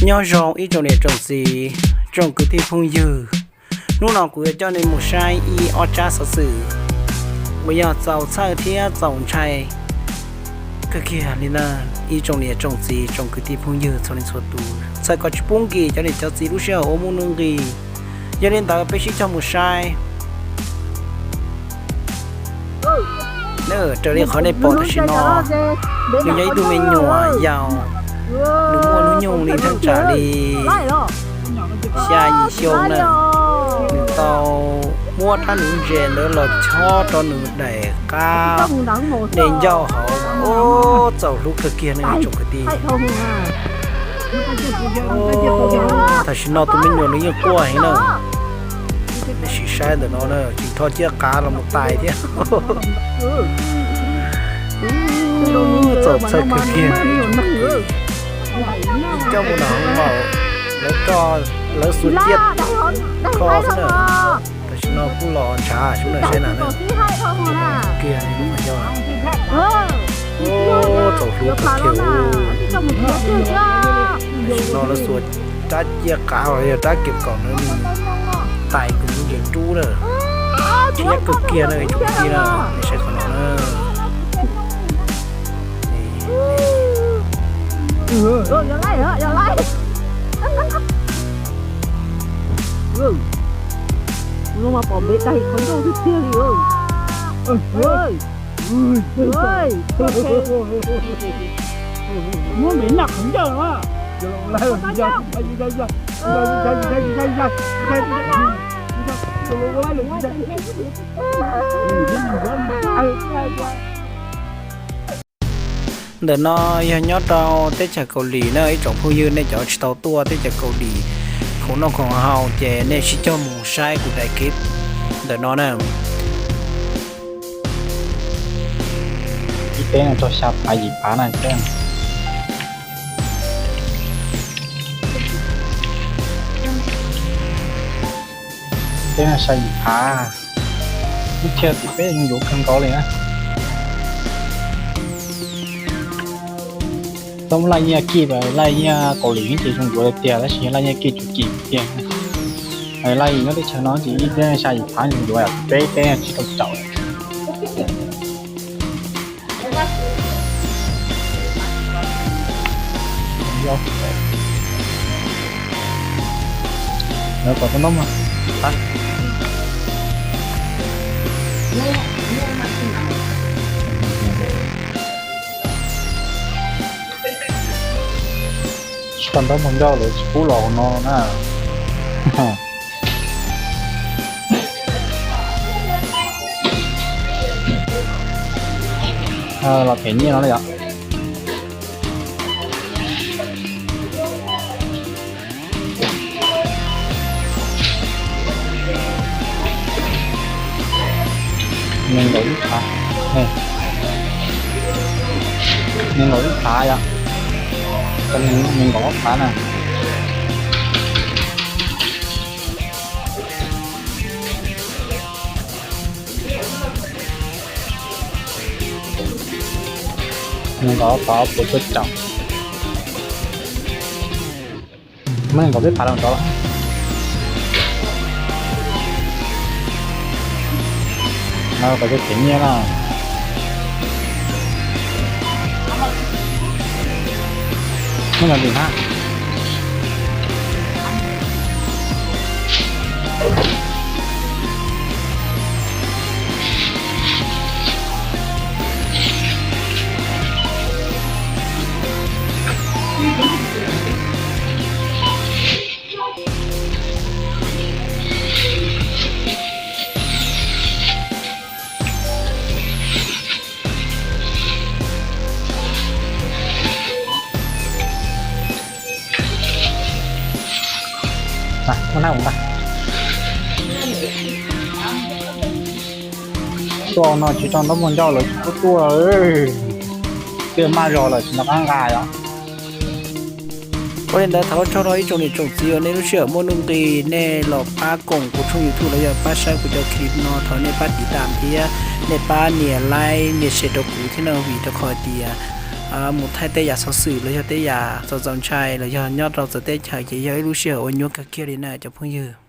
Nyob zoo ib tsoom niam tsoom txiv, tsoom kwv tij phooj ywg, hnub no kuv yuav coj nej mus saib ib ob tsab xov xwm uas yog txaus txhawj thiab txaus ntshai kawg kiag li na. Ib tsoom niam tsoom txiv, tsoom kwv tij phooj ywg txhua leej txhua tus, txhawm kom tsis pub nkim cov niam cov txiv lub sij hawm ua muaj nuj nqis. Yog li ntawd peb sib cog mus saib. Raws li qhov nej pom tam sim no, nws yog ib tug me nyuam yaus, nws muaj hnub nyoog li thaj tsam li xya yim xyoo na. Nws tau muab rab hnyuv ntses ntawd los chob rau nws daim qab dej ncauj hauv. Ub, txaus hlub kawg kiag ne tsoom kwv tij. Tam sim no tus me nyuam nws yeej quaj heev na. Nej sim saib ntawm no na, tsis tho ciaj qav los mus tais thiab. Txaus txhawj kawg kiag. Coj mus nram hoob maum, lawv, lawv xuas ciaj kho xwb na. Tam sim no kuj los ntshav xwb na, saib na. Kiag li lub qhov ncauj. Txaus hlub kawg kiag. Tam sim no lawv xuas rab ciaj qav los yog rab kiav kaum na, tais kws ntses rub na. Thiab kawg kiag na tsoom kwv tij na, nej saib qhov no na. Ntawm no yog nyob rau teb chaws Kaus Lim na, ib tsoom phooj ywg nej cov tsis tau tuaj teb chaws Kaus Lim khoom noj khoom haus ces nej sib cog mus saib kuv daim clip ntawm no na. Ib teb no rau xya phav yim phav na. Teb no xya yim phav, ib txhia tim peb zoo yuav kawg nkaus li na. Tau muaj laj nyiaj kij, laj nyiaj Kaus Lim ces zoo yuav tiag, tab sis yog laj nyiaj kij tsuas kim tiag. Laj nyob teb chaws no ces ib teb xya yim phav zoo yuav, peb teb tsis tau caum. Lawv kom tau noj mas. Tsis tau ntaub mus ncauj lawv tsis pub los hauv no na. Los them nyiaj no li os. Nees nkaum ib phav, nees nkaum ib phav yom, nees nkaum ob phav na. Nees nkaum ob phav puas tuaj caum. Muab nees nkaum peb phav los rov los. Los kom cov them nyiaj na. Muab los tim hab. Tuaj no tsis tau ntaub muag ncauj lawv tsis pub tuaj. Twb maj zog lawm tsis nco qab nqa yom. Ua li ntawd thov ua tsaug rau ib tsoom niam tsoom txiv uas nej lub sij hawm muaj nuj nqis nej los pab koom kuv tshooj YouTube los yog pab saib kuv cov clip no, thov nej pab tiv tam thiab nej pab nias like nias share rau kuv thiab no, vim rau qhov tias mus thaij tej yam xov xwm los yog tej yam txaus txaus ntshai los yog nyob rau txawv teb chaws ces yog ib lub sij hawm uas nyuaj kawg kiag li na cov phooj ywg.